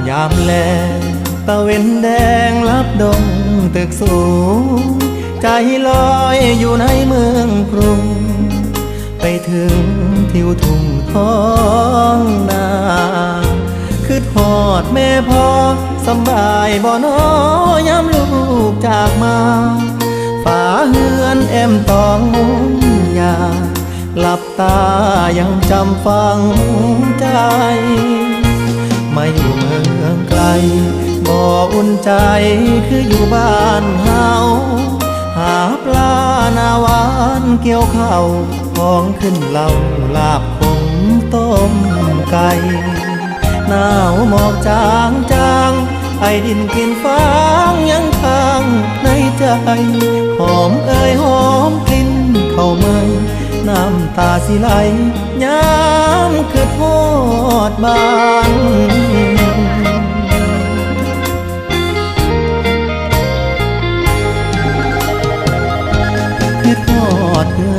ຍາມແລງຕາເວັນແດງລັບດົງຕຶກສູງ ໃຈລອຍຢູ່ໃນເມືອງກຸງ ໄປເຖິງທິວທົ່ງທ້ອງນາ ຄິດຮອດແມ່ພໍ່ ສຳບາຍບໍ່ນໍ ຍາມລູກຈາກມາ ຝາເຮືອນແອ້ມຕອງມຸງຫຍ້າ ຫຼັບຕາຍັງຈຳຝັງໃຈ ມາຢູ່ເມືອງໄກ ບໍ່ອຸ່ນໃຈຄືຢູ່ບ້ານເຮົາ ຫາປາໜ້າຫວານກ່ຽວເຂົ້າ ຂອງຂຶ້ນເຫຼົ້າ ລາບຂົງຕົ້ມໄກ່ ໜາວໝອກຈາງໆ ໄອດິນກິ່ນຟາງຍັງຄ້າງໃນໃຈ ຫອມເອີຍຫອມກິ່ນເຂົ້າໃໝ່ ນ້ຳຕາຊິໄຫຼ ຍາມຄິດຮອດບ້ານ ຄິດຮອດເຮືອ